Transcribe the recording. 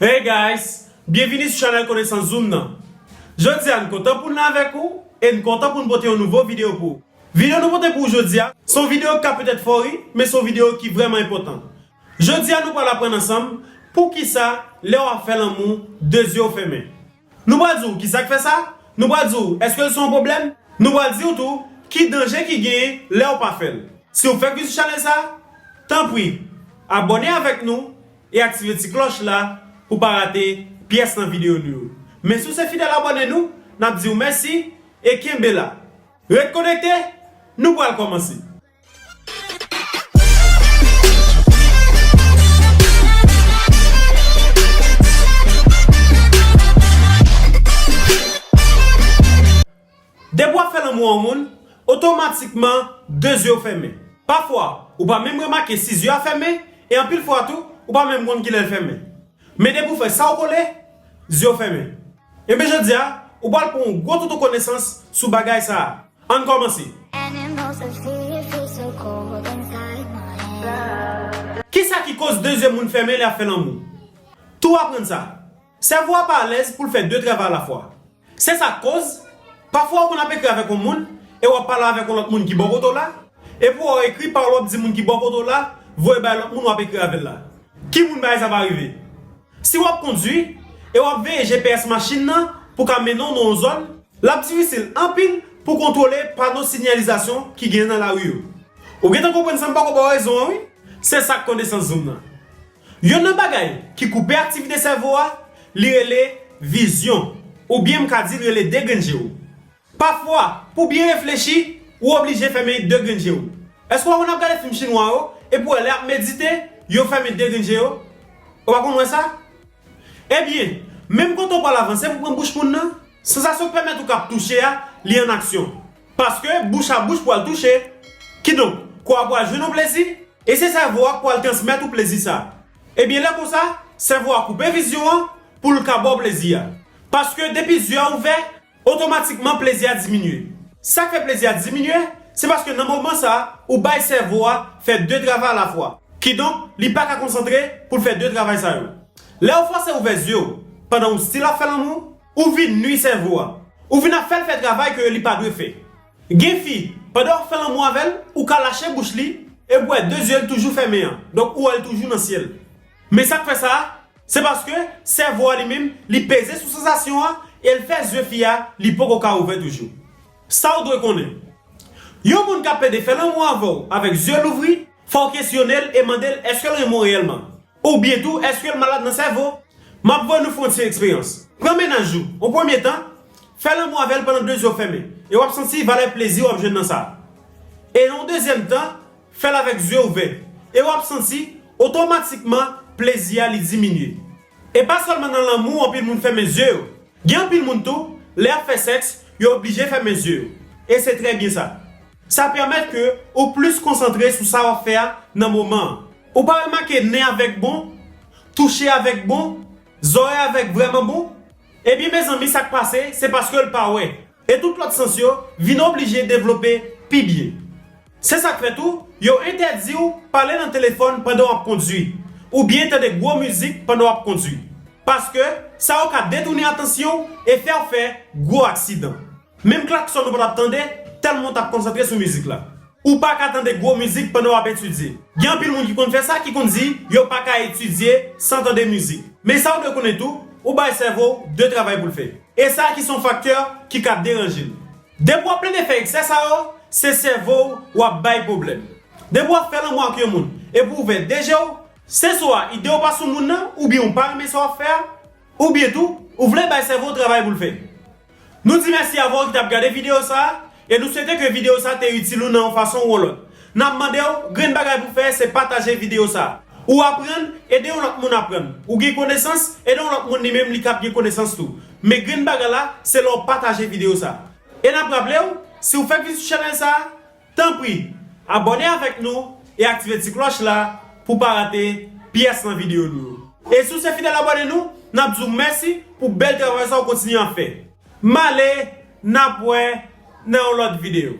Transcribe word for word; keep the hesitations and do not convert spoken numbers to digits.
Hey guys, byenvini sou chanèl Konesans Zoom nan. Jodi a n kontan pou n avèk ou e n kontan pou n pote yon nouvo videyo pou ou. Videyo nou pote pou ou jodi a, se yon videyo ki ka petèt fè w ri, men se yon videyo ki vrèman enpòtan. Jodi a nou pral aprann ansanm poukisa lè w ap fè lanmou, de zye w fèmen. Nou pral di w kisa k fè sa, nou pral di w èske l se yon pwoblèm, nou pral di w tou ki danje ki genyen lè w pa fè l. Si w fèk vin sou chanèl sa, tanpri, abòne avèk nou e aktive ti klòch la pou w pa rate pyès nan videyo nou yo. Men si w se fidèl abòne nou, n ap di w mèsi e kenbe la. Ret konekte, nou pral kòmanse. Depi w ap fè lanmou a yon moun, otomatikman, de zye w fèmen. Pafwa, ou pa menm remake si zye a fèmen, e anpil fwa tou, ou pa menm konn kilè l fèmen. Men depi w fè sa w kole, zye w fèmen. Enben jodi a, ou pral pran yon gwo toutou konesans sou bagay sa a. Ann kòmanse. Animals of fear feel so cold inside my head. Kisa ki koz de zye moun fèmen lè y ap fè lanmou? Tou aprann sa. Sèvo a pa alèz pou l fè de travay alafwa. Se sa k koz, pafwa ou konn ap ekri avèk yon moun e w ap pale avèk yon lòt moun ki bò kote w la, epi w ekri pawòl w ap di moun ki bò kote w la, voye bay lòt moun w ap ekri avè l la. Ki moun bagay sa pa rive? Si w ap kondui e w ap veye G P S machin nan pou ka mennen w nan yon zòn, l ap difisil anpil pou w kontwole pano sinyalizasyon ki genyen nan lari yo. Ou gentan konprann sa m pako ba w rezon an, wi. Se sa k konesans zoom nan. Youn nan bagay ki koupe aktivite sèvo a, li rele vizyon, oubyen m ka di l rele de grenn je w. Pafwa, pou w byen reflechi, ou oblije fèmen de grenn je w. Èske w pa konn ap gade fim chinwa yo, epi w wè lè y ap medite, yo fèmen de grenn je yo? Ou pa konn wè sa? Ebyen, menm kote w pral avanse pou pran bouch moun nan, sansasyon k pèmèt ou k ap touche a, li an aksyon. Paske bouch a bouch pral touche. Kidonk, kò a pral jwenn yon plezi, e se sèvo a k pral transmèt ou plezi sa. Ebyen, lè konsa, sèvo a koupe vizyon an pou l ka ba w plezi a. Paske depi zye a ouvè, otomatikman plezi a diminye. Sa k fè plezi a diminye, se paske nan moman sa a, ou bay sèvo a fè de travay alafwa. Kidonk, li pa ka konsantre pou l fè de travay sa yo. Lè w fòse ouvè zye w pandan w still ap fè lanmou, ou vin nwi sèvo a. Ou vin ap fè l fè travay ke li pa dwe fè. Gen fi, pandan w ap fè lanmou avè l, ou ka lache bouch li, epi w wè de zye l toujou fèmen an. Donk, ou wè l toujou nan syèl. Men sa k fè sa a, se paske sèvo a li menm, li peze sou sansasyon an, e l fè zye fi a, li poko ka ouvè toujou. Sa w dwe konnen. Yon moun k ap plede fè lanmou avè w avèk zye louvri, fò w kesyone l e mande l èske l renmen w reyèlman. Oubyen tou, èske l malad nan sèvo? M ap voye nou fè yon ti eksperyans. Pran mennaj ou, yon premye tan, fè lanmou avè l pandan de zye w fèmen, e w ap santi valè plezi w ap jwenn nan sa. E yon dezyèm tan, fè l avèk zye ouvè, e w ap santi, otomatikman, plezi a li diminye. E pa sèlman nan lanmou anpil moun fèmen zye yo. Gen anpil moun tou, lè y ap fè sèks, yo oblije fèmen zye yo. E se trè byen sa. Sa pèmèt ke ou plis konsantre sou sa w ap fè a nan moman an. Ou pa remake nen avèk bon, touche avèk bon, zòrèy avèk vrèman bon? Ebyen, mezanmi, sa k pase, se paske l pa wè. E tout lòt sans yo vin oblije devlope pi byen. Se sa k fè tou, yo entèdi w pale nan telefòn pandan w ap kondui, oubyen tande gwo mizik pandan w ap kondui. Paske sa yo ka detounen atansyon w e fè w fè gwo aksidan. Menm klaksòn ou pa t ap tande, tèlman w t ap konsantre sou mizik la. Ou pa ka tande gwo mizik pandan w ap etidye. Gen anpil moun ki konn fè sa, ki konn di yo pa ka etidye san tande mizik. Men sa w dwe konnen tou, ou bay sèvo w de travay pou l fè. E sa ki se yon faktè ki ka deranje l. Depi w ap plede fè eksè sa yo, se sèvo w w ap bay pwoblèm. Depi w ap fè lanmou ak yon moun, epi w ouvè de je w, se swa ide w pa sou moun nan, oubyen w pa renmen sa w ap fè a, oubyen tou, ou vle bay sèvo w travay pou l fè. Nou di mèsi avè w ki t ap gade videyo sa a, e nou swete ke videyo sa a te itil ou nan yon fason ou yon lòt. N ap mande w, grenn bagay pou w fè, se pataje videyo sa a. Ou aprann, ede yon lòt moun aprann. Ou gen konesans, ede yon lòt moun li menm li k ap gen konesans tou. Men grenn bagay la, se lè w pataje videyo sa a. E n ap raple w, si w fèk vin sou chanèl sa a, tanpri, abòne avèk nou e aktive ti klòch la pou w pa rate pyès nan videyo nou yo. E si w se fidèl abòne nou, n ap di w mèsi pou bèl travay sa w kontinye ap fè. M ale, n ap wè nan yon lòt videyo.